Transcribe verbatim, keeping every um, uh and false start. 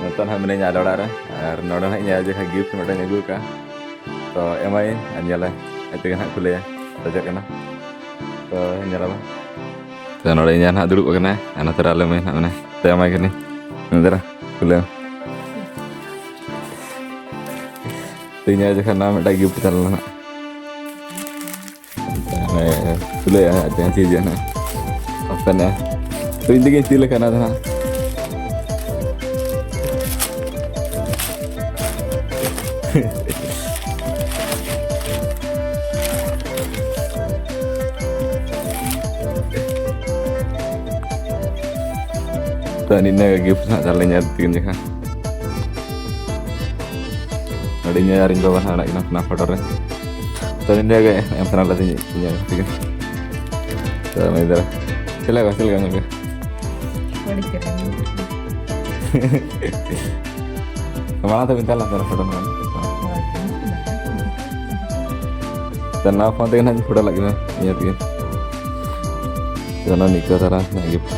ᱱᱤᱛᱚᱜ ᱱᱟᱦᱟᱜ ᱢᱤᱱᱟᱹᱧᱟ ᱟᱞᱮ ᱚᱲᱟᱜ ᱨᱮ, ᱟᱨ ᱱᱚᱰᱮ ᱱᱟᱦᱟᱜ ᱤᱧ ᱟᱭᱳ ᱡᱚᱠᱷᱟ gift ᱢᱤᱫᱴᱟᱝ ᱟᱹᱜᱩ ᱠᱟᱜᱼᱟ, ᱛᱚ ᱮᱢᱟᱭᱟᱹᱧ ᱟᱨ ᱧᱮᱞᱟᱭ, ᱟᱡ ᱛᱮᱜᱮ ᱱᱟᱦᱟᱜ ᱠᱷᱩᱞᱟᱹᱭᱟ, ᱥᱟᱡᱟᱜ ᱠᱟᱱᱟ, ᱛᱚ ᱧᱮᱞᱟᱵᱚᱱ᱾ ᱛᱚ ᱱᱚᱰᱮ ᱤᱧ ᱟᱭᱳ ᱱᱟᱦᱟᱜ ᱫᱩᱲᱩᱵ ᱟᱠᱟᱱᱟᱭ, ᱟᱨ ᱱᱚᱛᱮ ᱨᱮ ᱟᱞᱮ ᱢᱟᱹᱭ ᱱᱟᱦᱟᱜ ᱢᱮᱱᱟᱭ, ᱛᱚ ᱮᱢᱟᱭ ᱠᱟᱹᱱᱟᱹᱧ, ᱱᱚᱛᱮ ᱨᱮ ᱠᱷᱩᱞᱟᱹᱣ᱾ ᱛᱚ ᱤᱧ ᱟᱭᱳ ᱡᱚᱠᱷᱟ ᱱᱚᱣᱟ ᱢᱤᱫᱴᱟᱝ gift ᱛᱟᱦᱮᱸ ᱞᱮᱱᱟ ᱱᱟᱦᱟᱜ᱾ ᱦᱮᱸ, ᱠᱷᱩᱞᱟᱹᱭᱟ ᱦᱟᱸᱜ, ᱡᱟᱦᱟᱸ ᱪᱤᱡᱽ ᱦᱟᱸᱜ᱾ ᱚᱯᱮᱱᱟ᱾ ᱛᱚ, ᱤᱧ ᱛᱮᱜᱮᱧ seal ᱟᱠᱟᱫ ᱚᱱᱟ ᱫᱚ ᱦᱟᱸᱜ᱾ ᱛᱚ, ᱱᱤᱱᱟᱹᱜ ᱜᱮ gift ᱦᱟᱸᱜ ᱛᱟᱦᱞᱮ ᱧᱮᱞ ᱛᱤᱠᱤᱱ ᱡᱚᱠᱷᱟ᱾ ᱟᱹᱰᱤ ᱧᱮᱞ ᱟᱨ ᱤᱧ ᱵᱟᱵᱟ ᱦᱟᱸᱜ ᱢᱮᱱᱟᱜ ᱠᱤᱱᱟ ᱚᱱᱟ ᱯᱷᱳᱴᱳ ᱨᱮ᱾ ᱛᱚ, ᱱᱤᱱᱟᱹᱜ ᱜᱮ ᱮᱢ ᱥᱟᱱᱟ ᱞᱮᱫᱤᱧ ᱤᱧᱟᱹᱜ ᱛᱤᱠᱤᱱ᱾ ᱛᱚ, ᱢᱟᱹᱭ ᱫᱟᱨᱟ᱾ ᱪᱮᱫ ᱞᱮᱠᱟ, ᱪᱮᱫ ᱞᱮᱠᱟ ᱧᱮᱞ ᱠᱮᱫᱟ? ᱟᱹᱰᱤ ᱪᱮᱦᱨᱟ ᱧᱮᱞᱚᱜ ᱠᱟᱱᱟ᱾ ᱢᱟᱲᱟᱝ ᱛᱮ ᱢᱤᱫ ᱫᱷᱟᱣ ᱞᱟᱝ ᱯᱷᱳᱴᱳ ᱧᱚᱜ᱾ ᱦᱳᱭ᱾ ᱛᱚ, ᱱᱚᱣᱟ ᱯᱷᱳᱱ ᱛᱮᱜᱮ ᱱᱟᱦᱟᱜ ᱤᱧ ᱯᱷᱳᱴᱳ ᱞᱟᱜ ᱠᱮᱫᱟ, ᱤᱧᱟᱹᱜ ᱛᱮᱜᱮ᱾ ᱛᱚ, ᱱᱚᱣᱟ ᱱᱤᱠᱟᱹ ᱫᱷᱟᱨᱟ ᱱᱟᱦᱟᱜ gift᱾